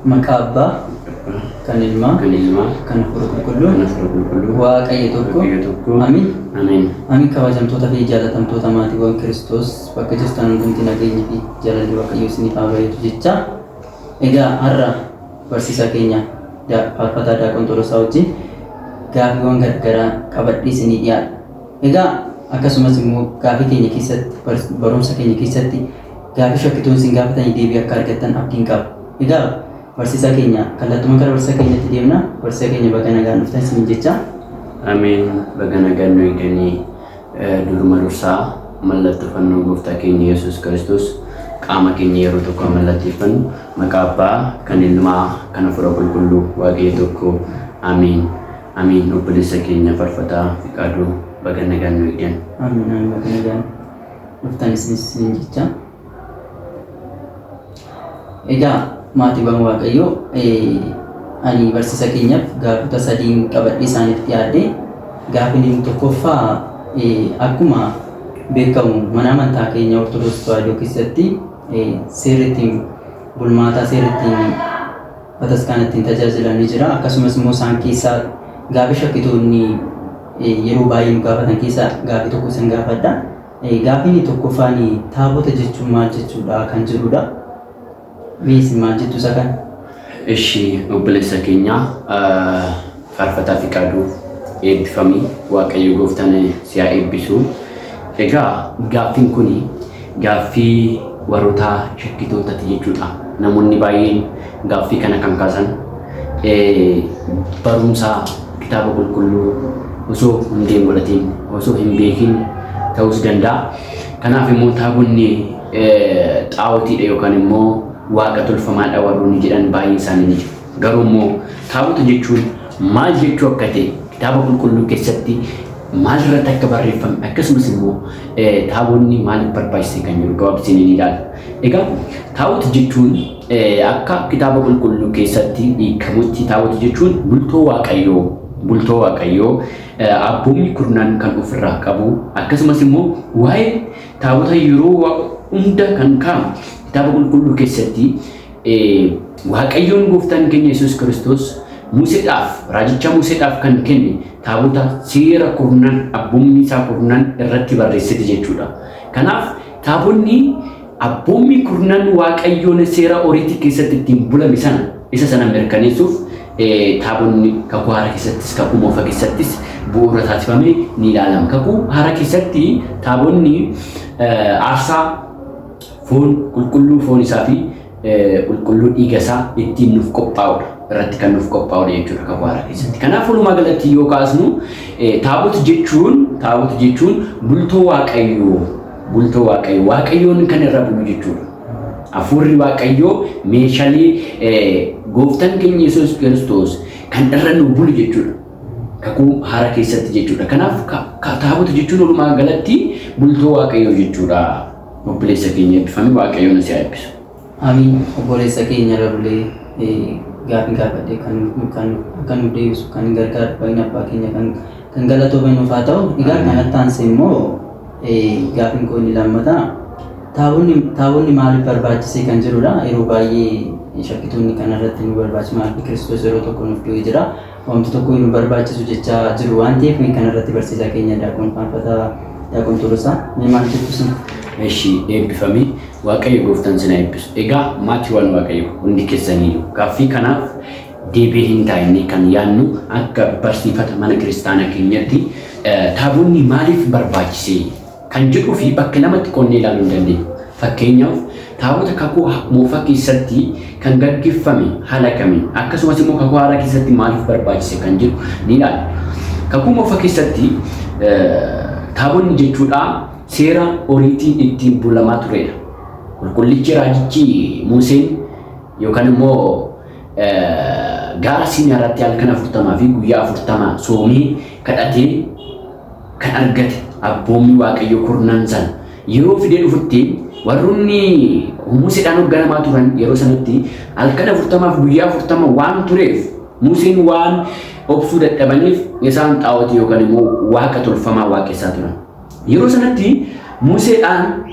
Maqaa Abbaa, kan Ilmaa, kan Ilmaa, kan Hafuura Qulqulluu, kan Hafuura Qulqulluu, Waaqayyo tokko. Waaqayyo tokko. Amiin. Ameen. Amiin. Kabajamtoota fi jaalatamtoota maatiiwwan Kiristoos bakka jirtan hundumti nageenyi fi jaalalli Waaqayyoo isiniif haa baay'atu jecha. Egaa har'a barsiisaa keenya Faarfataa Daaqon Tolosaa wajjin gaafiiwwan garagaraa qabadhee isinii dhiyaadha. Egaa akkasumas immoo gaafii keenya keessatti barumsa keenya keessatti gaafii shakkitoon isin gaafatanii deebii akka argattan abdiin qaba. Egaa barsiisaa keenya kallattumaan gara barsiisaa keenyatti deemna. Barsiisaa keenya baga nagaan dhuftan isiniin jecha. Ameen. Baga nagaan nu eegdanii. Duruma dursaa mallattoo fannoo gooftaa keenya Yesuus Kiristoos qaama keenya yeroo tokko mallatteeffannu. Maqaa Abbaa, kan Ilmaa, kan Hafuura Qulqulluu, Waaqayyo tokko. Ameen. Ameen. Obboleessa keenya Faarfataa Fiqaaduu, baga nagaan nu eegdan. Ameen, ameen. Baga nagaan dhuftan isiniin jecha. Egaa maatiiwwan Waaqayyoo, ani barsiisa keenyaaf gaafota sadiin qabadhee isaaniif dhiyaadhe. Gaaffiin inni tokkoffaa, akkuma beekamu mana amantaa keenya Ortodoksii Tawaahidoo keessatti seerri ittiin bulmaataa, seerri ittiin bataskaana ittiin tajaajilan ni jira. Akkasumas immoo isaan keessaa gaafii shakkitoonni yeroo baay'ee nu gaafatan keessaa gaafii tokko isin gaafadha. Gaaffiin tokkoffaan taabota jechuun maal jechuudha kan jedhudha. Mee isin maal jettu isa kana? Ishi, obboleessa keenya Faarfataa Fiqaaduu, eebbifamii, Waaqayyo gooftaan si haa eebbisu. Egaa gaaffiin kun gaaffii warroota shakkitootati jechuudha. Namoonni baay'een gaaffii kana kan kaasan barumsa kitaaba qulqulluu osoo hundee hin godhatiin, osoo hin beekin ta'uus danda'a. Kanaaf immoo taabonni xaa'ootiidha yookaan immoo waaqa tolfamaadha warroonni jedhan baay'een isaanii ni jiru. Garuu immoo taabota jechuun maal jechuu akka ta'e, kitaaba qulqulluu keessatti maal irratti akka barreeffame, akkasumas immoo taabonni maaliif barbaachise kan jiru gabaabsinee ni ilaalla. Egaa taabota jechuun akka kitaaba qulqulluu keessatti hiikamutti taabota jechuun bultoo Waaqayyoo, bultoo Waaqayyoo abboommi kurnan kan ofirraa qabu, akkasumas immoo waa'ee taabota yeroo hunda kan kaa'amu kitaaba qulqulluu keessatti Waaqayyoon gooftaan keenya Yesuus Kiristoos Museedhaaf, raajicha Museedhaaf kan kenne taabota seera kurnan, abboommi isaa kurnan irratti barreessite jechuudha. Kanaaf taabonni abboommi kurnan Waaqayyoon seera oriitii keessatti ittiin bulame sana, isa sana mirkaneessuuf taabonni kakuu haaraa keessattis kakuu moofaa keessattis bu'uura taasifamee ni ilaalama. Kakuu haaraa keessatti taabonni aarsaa foon qulqulluu, foon isaa fi qulqulluu dhiiga isaa ittiin nuuf qophaa'udha. Irratti kan nuuf qophaa'udha jechuudha kakuu haaraa keessatti. Kanaaf walumaa galatti yoo kaasnu, taabota jechuun bultoo Waaqayyoo, bultoo Waaqayyoo, Waaqayyoon kan irra bulu jechuudha. Hafuurri Waaqayyoo meeshaalee gooftaan keenya Yesuus Kiristoos kan irra nu bulu jechuudha. Kakuu haaraa keessatti jechuudha. Kanaaf taabota jechuun walumaa galatti bultoo Waaqayyoo jechuudha. Obboleessa keenya eebbifame, Waaqayyoon si haa eebbisu. Amiin. Obboleessa keenya irra bulee gaafii gaafadhe kan akka nu deebisu kan gargaaru baay'ina abbaa keenya kan galatoome nuuf haa ta'u. Egaa kanatti aansee immoo gaafiin koo inni lammataa taabonni maaliif barbaachise kan jedhudha. Yeroo baay'ee shakkitoonni kanarratti nu barbaachisu, maaliif Kiristoos yeroo tokko nuuf du'ee jira, wanti tokko nu barbaachisu jechaa jiru waan ta'eef, kanarratti barsiisaa keenya Daaqon Faarfataa Daaqon Tolosaa, mee maal jettu isin? Eshi, eebbifamii, Waaqayyo gooftaan sin haa eebbisu. Egaa maatiiwwan Waaqayyo hundi keessaniyyuu gaaffii kanaaf deebii hin taa'inne kan yaadnu akka barsiifata mana kiristaanaa keenyatti taabonni maaliif barbaachise kan jedhuu fi bakka lamatti qoonnee ilaaluu hin dandeenya. Fakkeenyaaf, taabota kakuu moofaa keessatti kan gaggeeffame haala kamiin, akkasumas immoo kakuu haaraa keessatti maaliif barbaachise kan jedhu ni ilaalla. Kakuu moofaa keessatti taabonni jechuudha seera oriitiin ittiin bulamaa turedha. Qulqullichi raajichi Museen yookaan immoo gaara Siinaa irratti halkan 40 fi guyyaa 40 soomee kadhatee kan argate abboommii Waaqayyoo kurnan sana yeroo fidee dhufutti, warroonni Museedhaan hoogganamaa turan yeroo sanatti halkan 40f guyyaa 40 waan tureef Museen waan obsuu dadhabaniif isaan xaa'otii yookaan immoo waaqa tolfamaa waaqessaa turan. Yeroo sanatti Museedhaan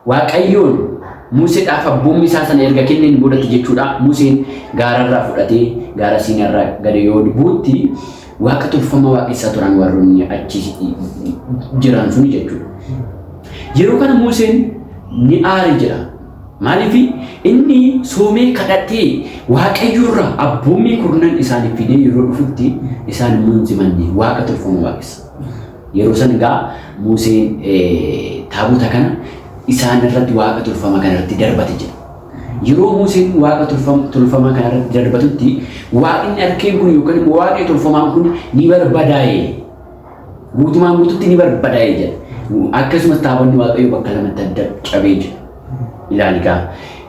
Waaqayyoon Museedhaaf abboommii isaa sana erga kenneen boodatti jechuudha. Museen gaararraa fudhatee gaara Siinaarraa gadi yoo buutti waaqa tolfamaa waaqessaa turan warroonni achi jiran sun jechuudha. Yeroo kana Museen ni aare jedha. Maaliif inni soomee kadhatee Waaqayyo irraa abboommii kurnan isaaniif fidee yeroo dhufutti isaan immoo hin simanne, waaqa tolfamaa waaqessa. Yeroo san egaa Museen taabota kana isaan irratti, waaqa tolfamaa kana irratti darbate jedha. Yeroo Museen waaqa tolfamaa kana irratti darbatutti waaqni harkeen kun yookaan immoo waaqni tolfamaan kun ni barbadaa'e. Guutumaan guututti ni barbadaa'e jedha. Akkasumas taabonni Waaqayyoo bakka lamatti adda cabee jira. Ilaali gaa.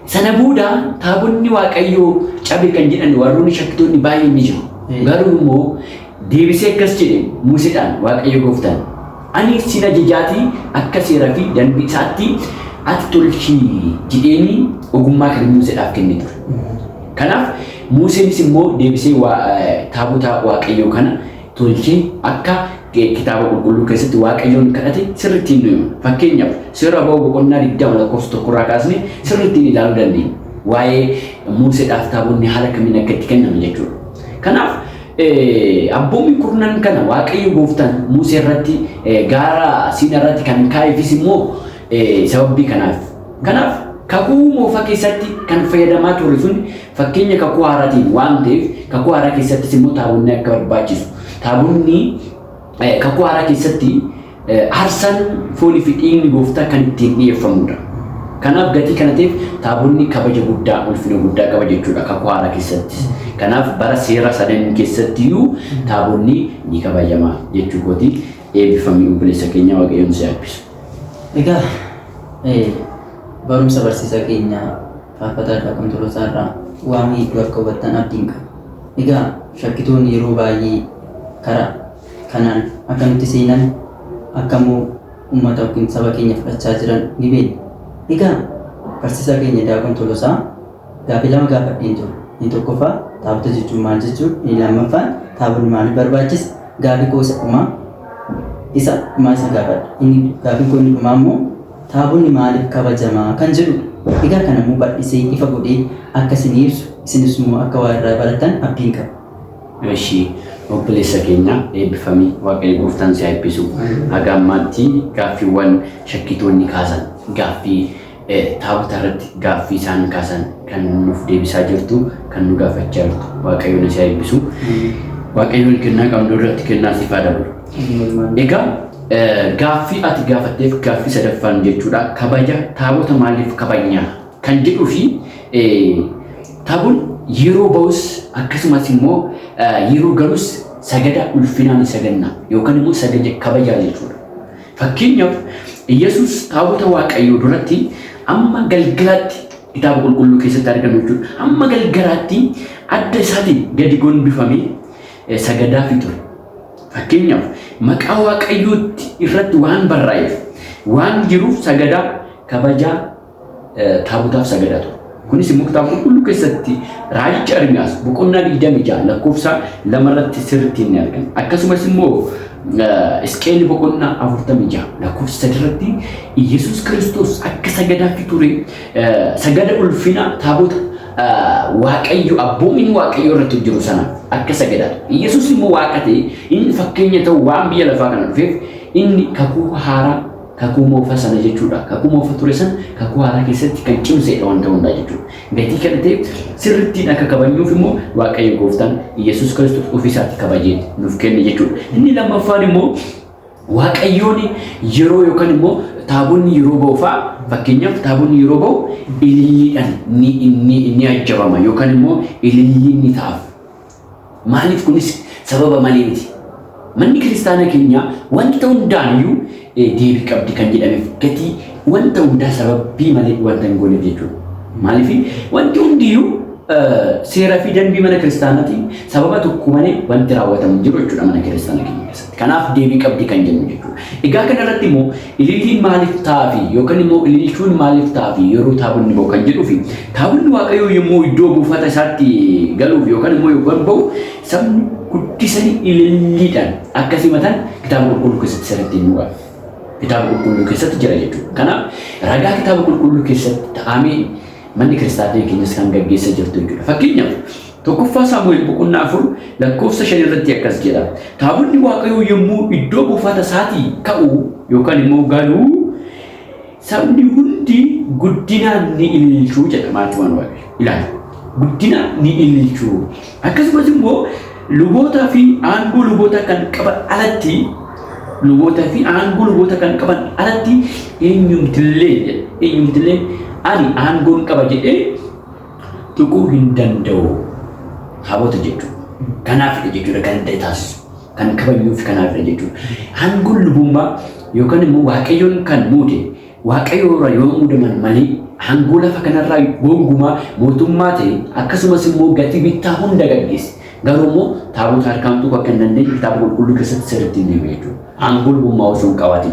Sana booda taabonni Waaqayyoo cabe kan jedhan warroonni shakkitoonni baay'een ni jiru. Garuu immoo deebisee akkas jedhe Museedhaan Waaqayyo gooftaan. Ani sin ajajaatii akka seeraa fi danbii isaatti ati tolchii jedheeni ogummaa kan Museedhaaf kennee ture. Kanaaf Museenis immoo deebisee taabota Waaqayyoo kana tolchee akka kitaaba qulqulluu keessatti Waaqayyoon kadhate sirriitti nu hima. Fakkeenyaaf seera ba'uu boqonnaa 20 lakkoofsa 1 irraa kaasnee sirriitti ilaaluu dandeenya. Waa'ee Museedhaaf taabonni haala kamiin akka itti kenname jechuudha. Kanaaf abboommii kurnan kana Waaqayyo gooftaan Musee irratti gaara Siinaa irratti kan kaa'eefis immoo sababii kanaaf. Kanaaf kakuu moofaa keessatti kan fayyadamaa turre sun fakkeenya kakuu haaraatiin waan ta'eef kakuu haaraa keessattis immoo taabonni akka barbaachisu. Taabonni kakuu haaraa keessatti aarsaan foonii fi dhiigni gooftaa kan ittiin dhiyeeffamudha. Kanaaf gatii kana ta'eef taabonni kabaja guddaa, ulfina guddaa qaba jechuudha kakuu haaraa keessatti. Kanaaf bara seera sadan keessatti iyyuu taabonni ni kabajama jechuu kooti. Eebbifamii obboleessa keenya, Waaqayyoon si eebbisu. Egaa barumsa barsiisaa keenya Faarfataa Daaqon Tolosaa irraa waan hedduu akka hubattan abdiin qaba. Egaa shakkitoonni yeroo baay'ee karaa kanaan akka nutti seenan, akka immoo uummata yookiin saba keenya fudhachaa jiran ni beekna. Egaa barsiisaa keenya Daaqon Tolosaa gaaffii lama gaafadheen ture. Inni tokkoffaa taabota jechuun maal jechuudha? Inni lammaffaan taabonni maaliif barbaachisa? Gaaffii koo isa dhumaa isa gaafadha. Inni gaaffiin koo inni dhumaa immoo taabonni maaliif kabajamaa kan jedhudha. Egaa kana immoo bal'isee ifa godhee akka isin ibsu, isinis immoo akka waa irraa barattan abdiin qaba. Eshi, obboleessa keenya, eebbifamii, Waaqayyo gooftaan si haa eebbisu. Haga ammaatti gaaffiiwwan shakkitoonni kaasan, gaaffii taabota irratti gaaffii isaan kaasan kan nuuf deebisaa jirtu, kan nu gaafachaa jirtu, Waaqayyoon si haa eebbisu. Waaqayyoon kennaa qabdu irratti kennaa siif haa dabalu. Egaa gaaffii ati gaafatteef gaaffii sadaffaan jechuudha, kabaja taabota maaliif kabajnaa kan jedhuu fi taabon yeroo ba'us akkasumas immoo yeroo galus sagada ulfinaan saganna yookaan immoo sagada kabajaa jechuudha. Fakkeenyaaf Yesus taabota Waaqayyoo duratti amma galgalaatti kitaaba qulqulluu keessatti argannu jechuudha. Amma galgalaatti adda isaatiin gadi gombifamee sagadaafii ture. Fakkeenyaaf maqaa Waaqayyootti irratti waan barraa'eef, waan jiruuf, sagadaa kabajaa taabotaaf sagadaa ture. Kunis immoo kitaaba qulqulluu keessatti raajicha Ermiyaas boqonnaa 26 lakkoofsa 2 irratti sirriitti ni argama. Akkasumas immoo Hisqeel boqonnaa 46 lakkoofsa 3 irratti Yesuus Kiristoos akka sagadaatti ture, sagada ulfina taabota Waaqayyo abboomiin Waaqayyo irratti jiru sana akka sagadaa ture. Yesuus immoo Waaqa ta'e, inni fakkeenya ta'u waan biyya lafaa kana dhufeef, inni kakuu haaraa, kakuu moofa sana jechuudha. Kakuu moofa ture sana kakuu haaraa keessatti kan cimseedha wanta hundaa jechuudha. Gatii kana ta'e sirrittiin akka kabajnuuf immoo Waaqayyo gooftaan Yesuus Kiristoos ofiisaatti kabajee nuuf kenne jechuudha. Inni lammaffaan immoo Waaqayyoon yeroo yookaan immoo taabonni yeroo ba'u fa'a, fakkeenyaaf taabonni yeroo ba'u ililliidhaan ni ajjabama yookaan immoo ililliin ni ta'aaf. Maaliif? Kunis sababa malee miti. Manni kiristaanaa keenyaa wanta hundaan iyyuu deebii qabdi kan jedhameef gatii wanta hundaa sababii malee wanta hin gooneef jechuudha. Maaliif wanti hundiyyuu seeraa fi dambii mana kiristaanaatiin sababa tokko malee wanti raawwatamu hin jiru jechuudha mana kiristaanaa keenya keessatti. Kanaaf deebii qabdi kan jennu jechuudha. Egaa kana irratti immoo ililliin maaliif ta'aafi yookaan immoo ililchuun maaliif ta'aafi yeroo taabonni ba'u kan jedhuu fi taabonni Waaqayyoo yommuu iddoo buufata isaatti galuuf yookaan immoo yookaan ba'u sabni guddisanii ililliidhaan akka simatan kitaaba qulqulluu keessatti sirriitti nu qaba. Kitaaba qulqulluu keessatti jira jechuudha. Kanaaf ragaa kitaaba qulqulluu keessatti ta'amee manni kiristaanaa keenyas kan gaggeessa jirtu jechuudha. Fakkeenyaaf 1ffaa Saamu'eel boqonnaa 4 lakkoofsa 5 irratti akkas jedha. Taabonni Waaqayyoo yommuu iddoo buufata isaatii ka'u yookaan immoo galu sabni hundi guddinaan ni ililchuu jedha maatiiwwan Waaqayyo. Ilaali. Guddinaan ni ililchuu. Akkasumas immoo lubootaa fi aangoo luboota kan qaban alatti lubootaa fi aangoo luboota kan qaban alatti eenyumtillee jedha. Eenyumtillee ani aangoon qaba jedhee tuquu hin danda'u. Taabota jechuudha. Kanaafidha jechuudha kan ta'e taasisu. Kan kabajnuuf kanaafidha jechuudha. Aangoon lubummaa yookaan immoo Waaqayyoon kan muude Waaqayyo irraa yoo muudaman malee aangoo lafa kanarraa gonkumaa mootummaa ta'e akkasumas immoo gatii bittaa hunda gaggeesse. Garuu immoo taabota harkaan tuquu akka hin dandeenye kitaaba qulqulluu keessatti sirriitti hin hime jechuudha. Aangoo lubummaa osoo hin qabaatin.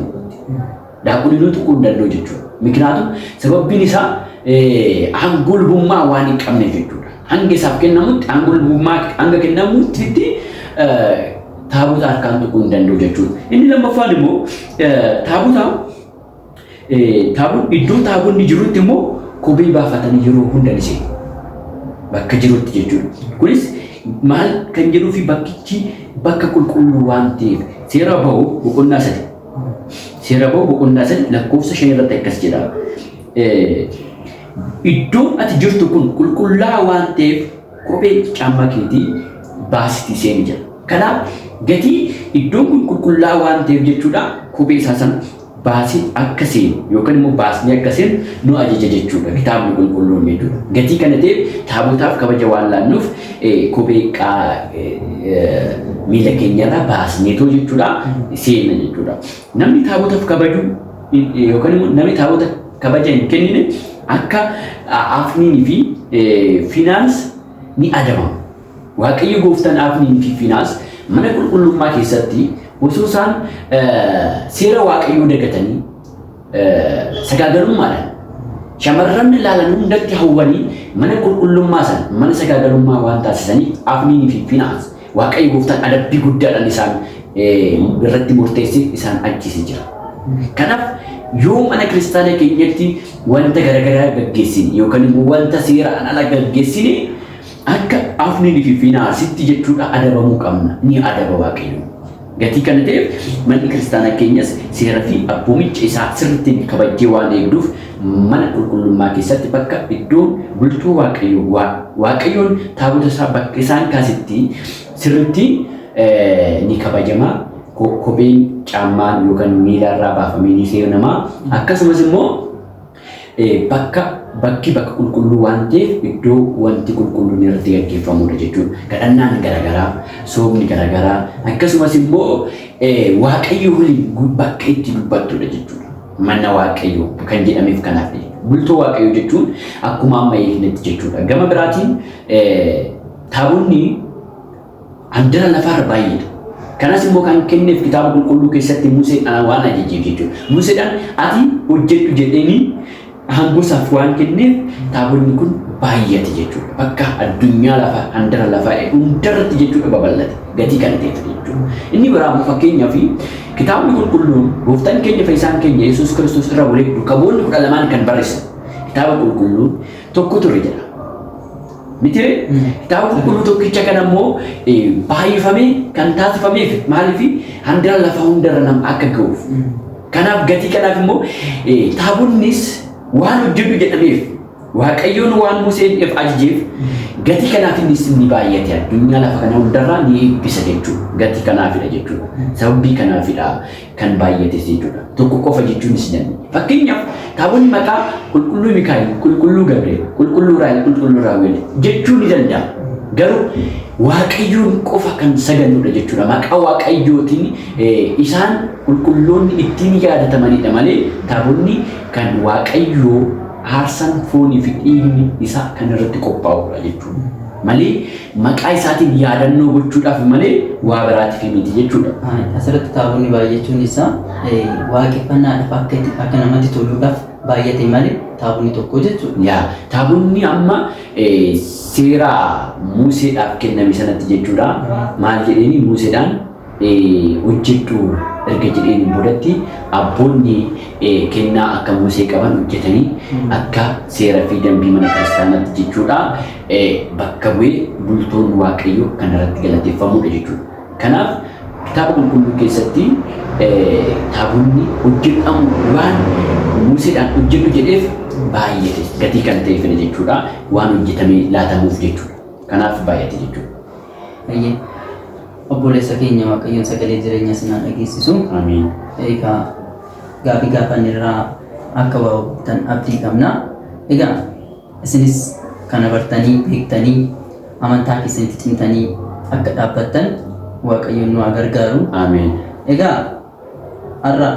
Daaqoninuu tuquu hin danda'u jechuudha. Mikinaatu sababbiin isaa aangoo lubummaa waan hin qabneef jechuudha. Hanga isaaf kennamutti aangoo lubummaa hanga kennamutti taabota harkaan tuquu hin danda'u jechuudha. Inni lammaffaan immoo taabota taabon iddoo taabonni jirutti immoo kophee baafatanii yeroo hunda ni seenu. Bakka jirutti jechuudha. Kunis maal kan jedhuu fi bakkichi bakka qulqulluu waan ta'eef seera ba'u boqonnaa 3. Seera ba'u boqonnaa 3 lakkoofsa 5 irratti akkas jedha. Iddoon ati jirtu kun qulqullaa'aa waan ta'eef kophee caammaa keetii baasitii seeni jedha. Kanaaf gatii iddoon kun qulqullaa'aa waan ta'eef jechuudha kophee isaa sana baasee akka seenu yookaan immoo baasnee akka seenu nu ajaja jechuudha kitaabni qulqulluun jechuudha. Gatii kana ta'eef taabotaaf kabaja waan laannuuf kophee miila keenyarraa baasneetoo jechuudha seenna jechuudha. Namni taabotaaf kabaju yookaan immoo namni taabota kabaja hin kennine akka Afniinii fi Finaans ni adabama. Waaqayyo gooftaan Afniinii fi Finaas mana qulqullummaa keessatti osoo isaan seera Waaqayyoo dagatanii sagaagalummaadhaan shamarran ilaalan hundatti hawwanii mana qulqullummaa sana mana sagaagalummaa waan taasisaniif Afniinii fi Finaas Waaqayyo gooftaan adabbii guddaadhaan isaan irratti murteessee isaan ajjeesee jira. Kanaaf yoo mana kiristaanaa keenyatti wanta garaagaraa gaggeessine yookaan immoo wanta seeraan ala gaggeessine akka Afniinii fi Finaasitti jechuudha adabamuu qabna. Ni adaba Waaqayyo. Gatii kana ta'eef manni kiristaanaa keenyas seera fi abboomicha isaa sirriitti kabajjee waan eegduuf mana qulqullummaa keessatti bakka iddoon bultoo Waaqayyoo Waaqayyoon taabota isaa bakka isaan kaasetti sirriitti ni kabajama. Kopheen caammaan yookaan miila irraa baafamee ni seenama. Akkasumas immoo bakka bakki bakka qulqulluu waan ta'eef iddoo wanti qulqulluun irratti gaggeeffamudha jechuudha. Kadhannaan garaagaraa, soomni garaagaraa akkasumas immoo Waaqayyo waliin bakka itti dubbattudha jechuudha. Mana Waaqayyoo kan jedhameef kanaaf jechuudha. Bultoo Waaqayyoo jechuun akkuma amma eegnetti jechuudha. Gama biraatiin taabonni handara lafaarra baay'eedha. Kanas immoo kan kenneef kitaaba qulqulluu keessatti Museedhaan waan ajajeef jechuudha. Museedhaan ati hojjedhu jedheeni aangoo isaaf waan kenneef taabonni kun baay'ate jechuudha. Bakka addunyaa lafaa handara lafaa hundarratti jechuudha babal'ate. Gatii kana ta'eef jechuudha. Inni biraa immoo fakkeenyaaf kitaabni qulqulluun gooftaan keenya fayyisaan keenya Yesuus Kiristoos irra bulee duuka bu'oonni 12 kan barreessan kitaaba qulqulluun tokko ture jedha. Miti kitaaba qulqulluu tokkicha kana immoo baay'ifamee kan taasifameef maaliif handara lafaa hundarra nama akka ga'uuf. Kanaaf gatii kanaaf immoo taabonnis waan hojjedhu jedhameef Waaqayyoon waan Museen ajajeef gatii kanaaf innis ni baay'ate addunyaa lafa kana hundarraa ni eebbisa jechuudha. Gatii kanaafidha jechuudha. Sababii kanaafidha kan baay'ates jechuudha. Tokko qofa jechuunis ni dandeenya. Fakkeenyaaf taabonni maqaa qulqulluu Mikaa'el, qulqulluu Gabri'eel, qulqulluu Raa'el, qulqulluu Raawwel jechuu ni danda'ama. Garuu Waaqayyoon qofa kan sagannudha jechuudha. Maqaa Waaqayyootiin isaan qulqulloonni ittiin yaadatamanidha malee taabonni kan Waaqayyoo aarsaan foonii fi dhiigni isaa kan irratti qophaa'udha jechuudha. Malee maqaa isaatiin yaadannoo gochuudhaaf malee waa biraatiif miti jechuudha. Asirratti taabonni baay'achuun isaa waaqeffannaadhaaf akka akka namatti toluudhaaf baay'ate malee taabonni tokko jechuudha. Yaa taabonni amma seera Museedhaaf kenname sanatti jechuudha. Maal jedheeni Museedhaan hojjedhu Erga jedheen boodatti abboonni kennaa akka Musee qaban hojjetanii akka seera fi dambii mana kiristaanaatti jechuudha bakka bu'ee bultoon Waaqayyoo kan irratti galateeffamudha jechuudha. Kanaaf kitaaba qulqulluu keessatti taabonni hojjetamu waan Museedhaan hojjedhu jedheef baay'ate gatii kan ta'eefidha jechuudha. Waan hojjetamee laatamuuf jechuudha. Kanaaf baay'ate jechuudha. Baay'ee obboleessa keenya Waaqayyoon sagalee jireenya isin haa dhageessisu. Amiin. Egaa gaafii gaafan irraa akka waa hubattan abdii qabna. Egaa isinis kana bartanii beektanii amantaa keessanitti cimtanii akka dhaabbattan Waaqayyoon nu haa gargaaru. Amiin. Egaa har'a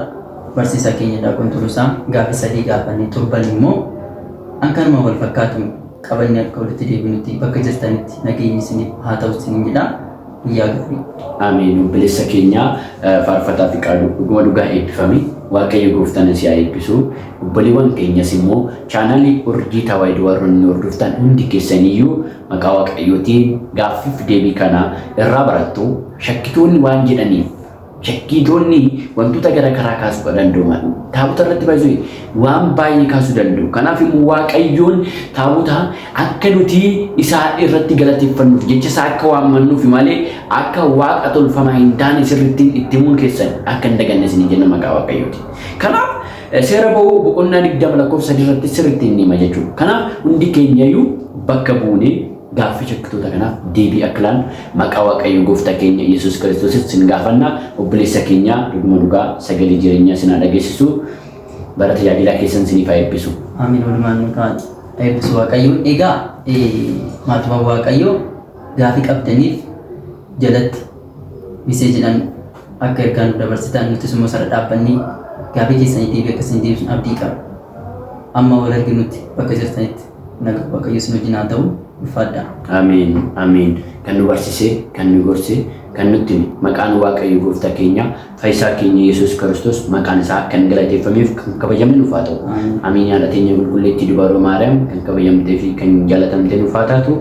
barsiisaa keenya Daaqon Tulusaa gaafii sadii gaafannee torban immoo akkanuma wal fakkaatu qabanne akka walitti deebinutti bakka jirtanitti nageenyi isiniif haa ta'u isiniin jedha. Guyyaa gaarii. Amiin. Obboleessa keenya faarfataa fi qaaduu dhuguma dhugaa eebbifame. Waaqayyo gooftaan si haa eebbisu. Obboleewwan keenyas immoo chaanaalii Urjii Tawaahidoo warroonni hordoftan hundi keessaniyyuu maqaa Waaqayyootiin gaaffiif deebii kana irraa barattu. Shakkitoonni waan jedhaniif shakkitoonni wantoota gara karaa kaasuu danda'u. Taabota irratti baay'ee waan baay'ee kaasuu danda'u. Kanaaf immoo Waaqayyoon taabota akka nuti isaa irratti galateeffannuuf jecha isaa akka waammannuuf malee akka waaqa tolfamaa hin taane sirriitti itti himuun keessan akka hin daganne isin jenna maqaa Waaqayyooti. Kanaaf seera ba'uu boqonnaa 20 lakkoofsa 3 irratti sirriitti hin hima jechuudha. Kanaaf hundi keenyayyuu bakka buunee gaaffii shakkitoota kanaaf deebii akka laannu maqaa Waaqayyo gooftaa keenya Yesuus Kiristoosis sin gaafanna. Obboleessa keenya dhuguma dhugaa sagalee jireenyaa sin haa dhageessisu. Bara tajaajilaa keessan siniif haa eebbisu. Amiin. Walumaan nu haa eebbisu Waaqayyo. Egaa maatiiwwan Waaqayyo gaafii qabdaniif jalatti miseejiidhaan akka ergaa nu dabarsitan nutis immoo sarara dhaabbannee gaafii keessanii deebii akka isin deebisnu abdii qaba. Amma wal arginutti bakka jirtanitti nagaa Waaqayyo isin wajjin haa ta'u. Ulfaadhaa. Amiin. Amiin. Kan nu barsiise, kan nu gorse, kan nutti hime maqaan Waaqayyo gooftaa keenya fayyisaa keenya Yesuus Kiristoos maqaan isaa kan galateeffameef kan kabajame nuuf haa ta'u. Amiin. Amiin. Haadha teenya qulqulleettii dubaroo Maariyaam kan kabajamtee fi kan jaalatamte nuuf haa taatu.